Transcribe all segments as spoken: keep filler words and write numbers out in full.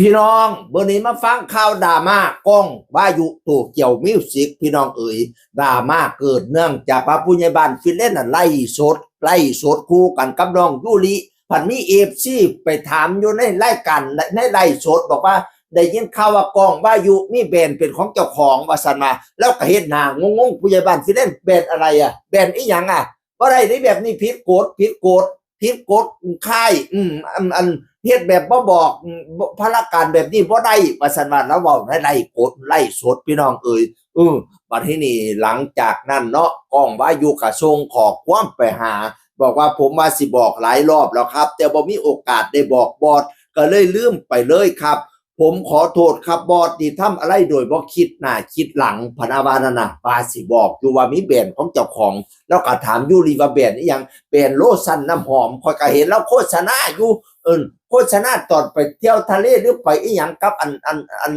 พี่น้อง มื้อนี้มาฟังข่าวดราม่าก้องวายุ โตเกียวมิวสิก พี่น้องเอ๋ย ดราม่าเกิดเนื่องจากว่าผู้ใหญ่บ้านฟินแลนด์น่ะไลฟ์สด ไลฟ์สดคู่กันกับน้องยูริ พันมีเอฟซีไปถามอยู่ในรายการ ในไลฟ์สด บอกว่าได้ยินข่าวว่าก้องวายุมีแบรนด์เป็นของเจ้าของ ว่าซั่นว่า แล้วก็เฮ็ดหน้างงๆ ผู้ใหญ่บ้านฟินแลนด์ แบรนด์อะไรอะ แบรนด์อีหยังอะ บ่ได้เด้ แบบนี้ผิดกฎ ผิดกฎ ผิดกฎค่าย อืม อัน อัน เฮ็ดแบบบ่บอก อืม บ่ พลาการแบบนี้บ่ได้ ว่าซั่นว่า ลาวเว้าในไลฟ์กด ไลฟ์สด พี่น้องเอ๋ย เออ บัดทีนี้หลังจากนั้นเนาะ ก้องวายุก็ส่งข้อความไปหา บอกว่า "ผมว่าสิบอกหลายรอบแล้วครับ แต่บ่มีโอกาสได้บอกบอส ก็เลยลืมไปเลยครับ ผมขอโทษครับบอส ที่ทำอะไรโดยบ่คิดหน้าคิดหลัง" พะนะว่านั่นน่ะ ว่าสิบอกอยู่ว่ามีแบรนด์ของเจ้าของ แล้วก็ถามยูริว่าแบรนด์อีหยัง แบรนด์โลชั่นน้ำหอม ข้อยก็เห็นลาวโฆษณาอยู่ เอิ้น โฆษณาตอนไปเที่ยวทะเลหรือไปอีหยังกับอัน อัน อัน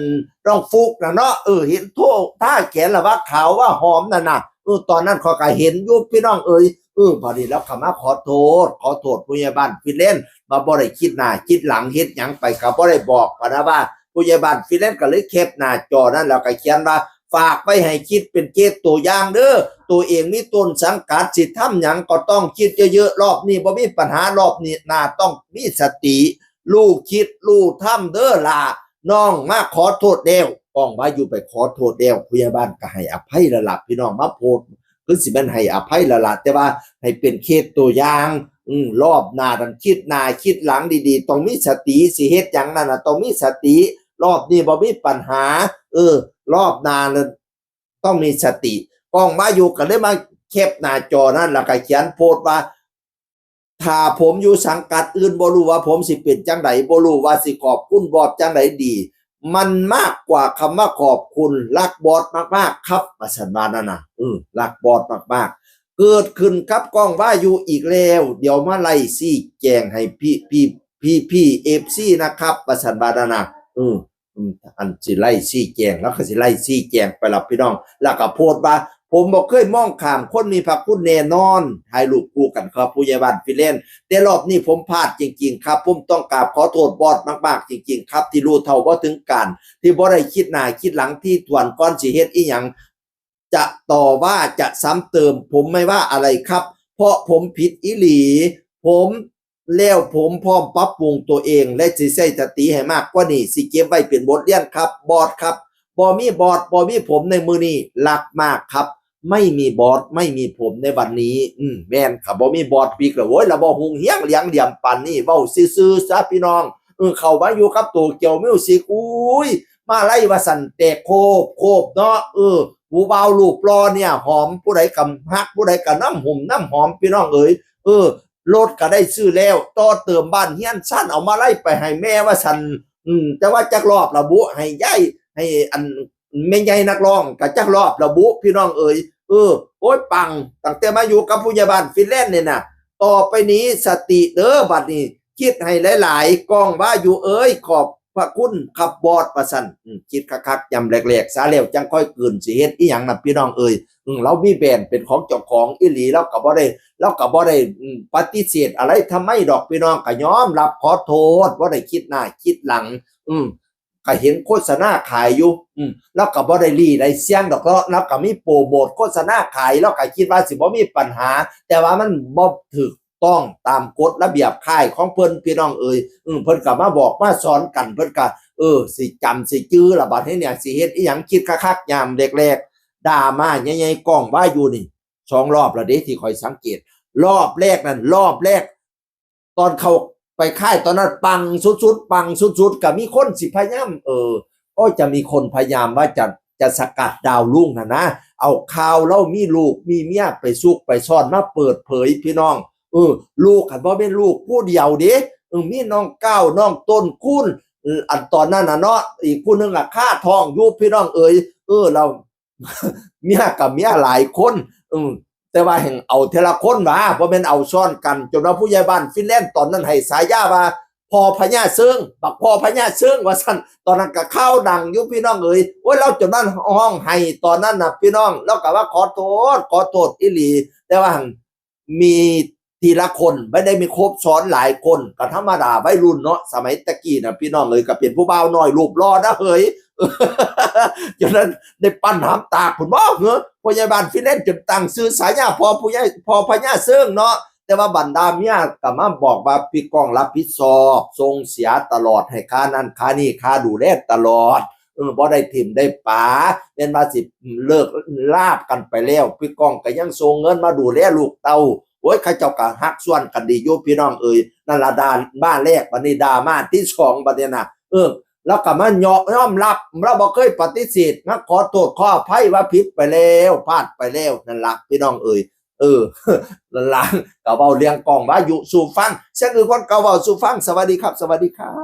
น้องฟลุ๊กน่ะเนาะ เออ เห็นโทรทาแขนละว่าขาวว่าหอมนั่นน่ะ เออ ตอนนั้นข้อยก็เห็นอยู่พี่น้องเอ๋ย เออ บัดนี้ลาวก็มาขอโทษ ขอโทษผู้ใหญ่บ้านฟินแลนด์ ว่าบ่ได้คิดหน้าคิดหลัง เฮ็ดหยังไปก็บ่ได้บอก พะนะว่า ผู้ใหญ่บ้านฟินแลนด์ก็เลยแคปหน้าจอนั้น แล้วก็เขียนว่า "ฝากไว้ให้คิดเป็นเคสตัวอย่างเด้อ ตัวเองมีต้นสังกัด สิทำหยังก็ต้องคิดเยอะๆ รอบนี้บ่มีปัญหา รอบนี้หน้าต้องมีสติ รู้คิดรู้ทำเด้อล่ะ น้องมาขอโทษแล้ว" ก้องวายุไปขอโทษแล้ว ผู้ใหญ่บ้านก็ให้อภัยแล้วล่ะ พี่น้อง มาโพสต์ คือสิแม่นให้อภัยแล้วล่ะ แต่ว่าให้เป็นเคสตัวอย่าง อืม รอบหน้าต้องคิดหน้าคิดหลังดีๆ ต้องมีสติ สิเฮ็ดหยังนั่นน่ะ ต้องมีสติ รอบนี้บ่มีปัญหา เออ รอบหน้าน่ะต้องมีสติ ก้องวายุก็เลยมาแคปหน้าจอนั้น แล้วก็เขียนโพสต์ว่า "ถ้าผมอยู่สังกัดอื่น บ่รู้ว่าผมสิเป็นจั่งใด บ่รู้ว่าสิขอบคุณบอสจั่งใดดี มันมากกว่าคำว่าขอบคุณ รักบอสมากๆ ครับ" ว่าซั่นว่านั่นน่ะ เออ รักบอสมากๆ เกิดขึ้นกับก้องวายุอีกแล้ว เดี๋ยวมาไล่ชี้แจงให้พี่ พี่ พี่ พี่ เอฟซี นะครับ ว่าซั่นว่านั่นน่ะ เออ อืม อันสิไล่ชี้แจง แล้วก็สิไล่ชี้แจงไปล่ะพี่น้อง แล้วก็โพสต์ว่า "ผมบ่เคยมองข้ามคนมีพระคุณแน่นอน" ถ่ายรูปคู่กันครับ ผู้ใหญ่บ้านฟินแลนด์ "แต่รอบนี้ผมพลาดจริงๆ ครับ ผมต้องกราบขอโทษบอสมากๆ จริงๆ ครับ ที่รู้เท่าบ่ถึงการ ที่บ่ได้คิดหน้าคิดหลังถี่ถ้วนก่อนสิเฮ็ดอีหยัง จะต่อว่าจะซ้ำเติม ผมไม่ว่าอะไรครับ เพราะผมผิดอีหลี ผม แล้วผมพร้อมปรับปรุงตัวเอง และสิใช้สติให้มากกว่านี้ สิเก็บไว้เป็นบทเรียนครับ บอสครับ บ่มีบอส บ่มีผมในมื้อนี้ รักมากครับ ไม่มีบอส ไม่มีผมในวันนี้" อืม แม่นครับ บ่มีบอสปิ๊กแล้ว โอ้ย ลาวบ่ฮุ่งเฮียงเหลียงเหลี่ยมปานนี้ เว้าซื่อๆ ซะพี่น้อง เออ เข้ามาอยู่กับโตเกียวมิวสิก อุ้ย มาลัยว่าซั่น แตกโคบโคบเนาะ เออ ผู้บ่าวรูปหล่อเนี่ยหอม ผู้ใดก็ฮัก ผู้ใดก็นำหอมนำหอม พี่น้องเอ๋ย เออ รถก็ได้ซื้อแล้ว ต่อเติมบ้านเฮือนซาน เอามาลัยไปให้แม่ว่าซั่น อืม แต่ว่าจักรอบละบุ ให้ยาย ให้อัน แม่ใหญ่นักร้องก็จักรอบละบุ พี่น้องเอ๋ย เออ โอ้ย ปัง ตั้งแต่มาอยู่กับผู้ใหญ่บ้านฟินแลนด์เนี่ยน่ะ ต่อไปนี้สติเด้อ บัดนี้ คิดให้หลายๆ ก้องวายุเอ๋ย ขอบพระคุณครับบอส ว่าซั่น อืม คิดคักๆ ยำแหลกๆ ซะแล้วจั่งค่อยกลืน สิเฮ็ดอีหยังน่ะ พี่น้องเอ๋ย อืม ลาวมีแบรนด์เป็นของเจ้าของอีหลี ลาวก็บ่ได้ ลาวก็บ่ได้ อืม ปฏิเสธอะไรทำไมดอก พี่น้อง ก็ยอมรับขอโทษ บ่ได้คิดหน้าคิดหลัง อืม ก็เห็นโฆษณาขายอยู่ อืม ลาวก็บ่ได้หลี้ได้เสี่ยงดอกเนาะ ลาวก็มีโปรโมทโฆษณาขาย ลาวก็คิดว่าสิบ่มีปัญหา แต่ว่ามันบ่ถูกต้องตามกฎระเบียบค่ายของเพิ่น พี่น้องเอ๋ย อืม เพิ่นก็มาบอกมาสอนกัน เพิ่นก็ เออ สิจำสิจื่อละ บัดนี้เนี่ย สิเฮ็ดอีหยัง คิดคักๆ ยามแรกๆ ดราม่าใหญ่ๆ ก้องวายุนี่ สองรอบแล้วเด้ ที่ข้อยสังเกต รอบแรกนั่น รอบแรก ตอนเข้าไปค่ายตอนนั้นปังสุดๆ ปังสุดๆ ก็มีคนสิพยายาม เออ ก็จะมีคนพยายามว่าจะ จะสกัดดาวรุ่งน่ะนะ เอาข่าวลาวมีลูกมีเมียไปซุกไปซ่อนมาเปิดเผย พี่น้อง เออ ลูกคันบ่แม่นลูกผู้เดียวเด้ เออ มีน้องก้าว น้องต้นคูณ เออ อันตอนนั้นน่ะเนาะ อีกผู้หนึ่งอะคาท้องอยู่ พี่น้องเอ๋ย เออ แล้ว เมียกับเมียหลายคน อืม แต่ว่าแฮ่งเอาทีละคนหวา บ่แม่นเอาซ้อนกัน จนว่าผู้ใหญ่บ้านฟินแลนด์ตอนนั้นให้ฉายาว่า "พ่อพญาเซิง บักพ่อพญาเซิง" ว่าซั่น ตอนนั้นก็ข่าวดังอยู่พี่น้องเอ๋ย โอ้ย ลาวจนนั้นฮ้องไห้ตอนนั้นน่ะพี่น้อง ลาวก็ว่าขอโทษ ขอโทษอีหลี แต่ว่าแฮ่งมี ทีละคน ไม่ได้มีครบซ้อนหลายคน ก็ธรรมดาวัยรุ่นเนาะ สมัยตะกี้นะพี่น้องเอ้ย ก็เป็นผู้บ่าวน้อยรูปหล่อนะเฮ้ย จนนั้นได้ปั้นหามตากคุณบ่เหรอ พ่อใหญ่บ้านฟิเลนจนตั้งชื่อสายาพ่อผู้ใหญ่พ่อพญาเซิงเนาะ แต่ว่าบรรดาเมียก็มาบอกว่าพี่ก้องรับผิดชอบส่งเสียตลอด ให้ค่านั่นค่านี่ค่าดูแลตลอด เออบ่ได้ถิ่มได้ปา แม่นว่าสิเลิกลากันไปแล้ว พี่ก้องก็ยังส่งเงินมาดูแลลูกเต้า โอ้ย เขาเจ้าก็ฮักส่วนกันดีอยู่พี่น้องเอ้ย นั่นละดราม่าแรก บัดนี้ดราม่าที่สอง บัดนี้นะ เออ แล้วก็มาเยาะยอมรับ เราบ่เคยปฏิเสธ มาขอโทษขออภัยว่าผิดไปแล้ว พลาดไปแล้ว นั่นละพี่น้องเอ้ย เออ นั่นละ ก็เว้าเรื่องกล้องวายุสู่ฟัง เสียงอื่นคนก็เว้าสู่ฟัง สวัสดีครับ สวัสดีครับ